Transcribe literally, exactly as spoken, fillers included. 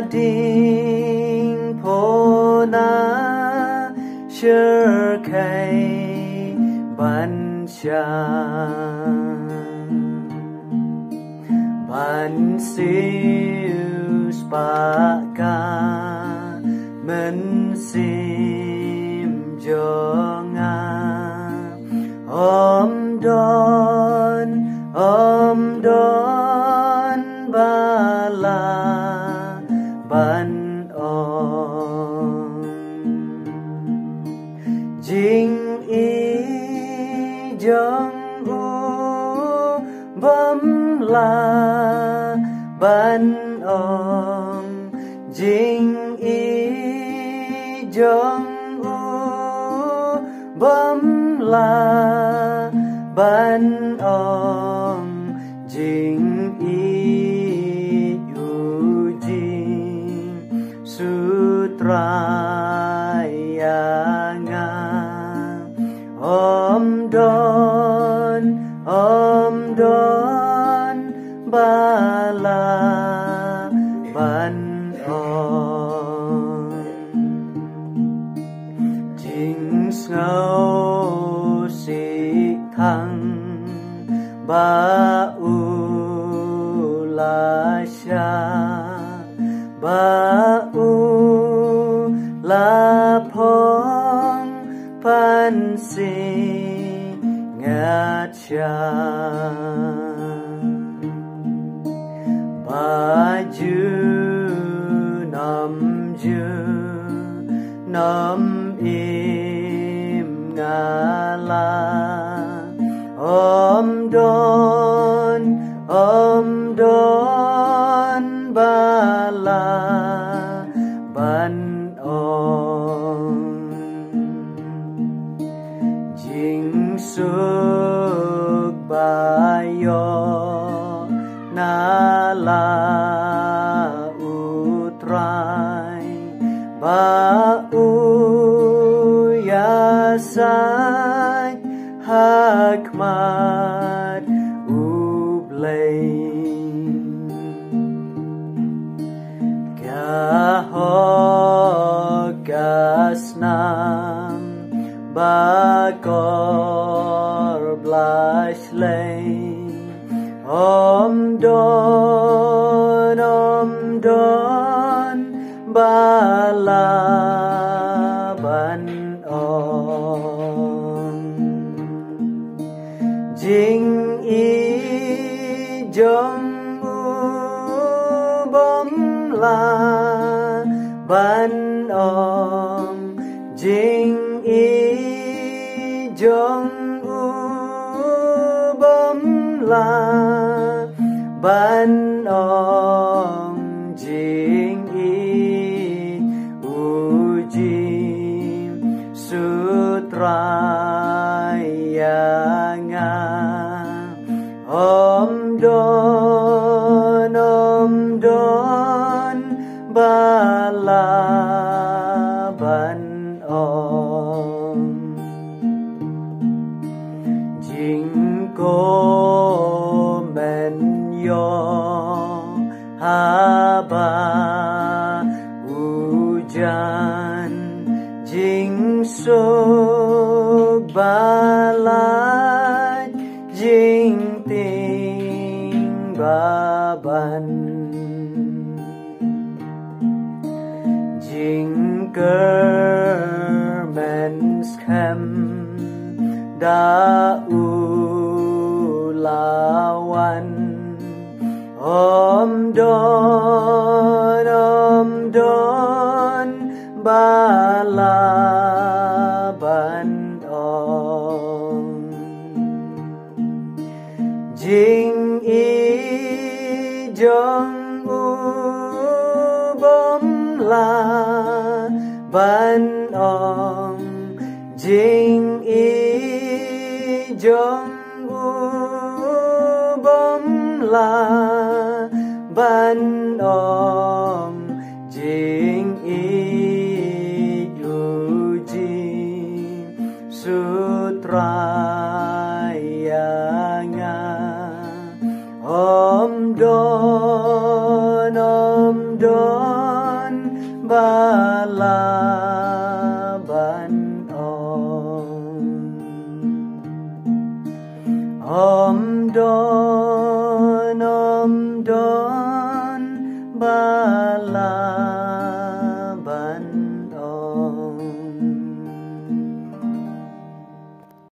Ading pona syrkhei ban shan, ban sius paka mynsiem jonga. Om don, om don bala ban ong. Jing i jong u bym lah ban ong. Jing i jong u bym lah ban ong. Jing i u jing sutrai ïa nga. Om don, om don bala ban ong. Jingsngew sih thang ba u la sha, ba u la phong pan si ngat sha. Ba ju nam ju nam im nga la. Om don, om don bala ban ong. Jingsuk ba ïoh na la u Trai, ba u ïasaid ha khmat u Blei. Ka hok ka snam ba kor bla shlei. Om don, om don bala ban ong. Jing i jong u bym lah ban ong. Jing i jong u bym lah ban ong. Jing i u jing sutrai ïa nga. Om don, om don bala ban ong. Jingkmen ïoh haba u jan, jingsuk ba lait, jingtieng ba ban. Jingkyrmen skhem da u la wan. Om don, om don bala ban ong. Jing i jong u bym lah ban ong. Jing i jong u bym lah ban ong. Jing i u jing sutrai ïa nga. Om don, om Don ba la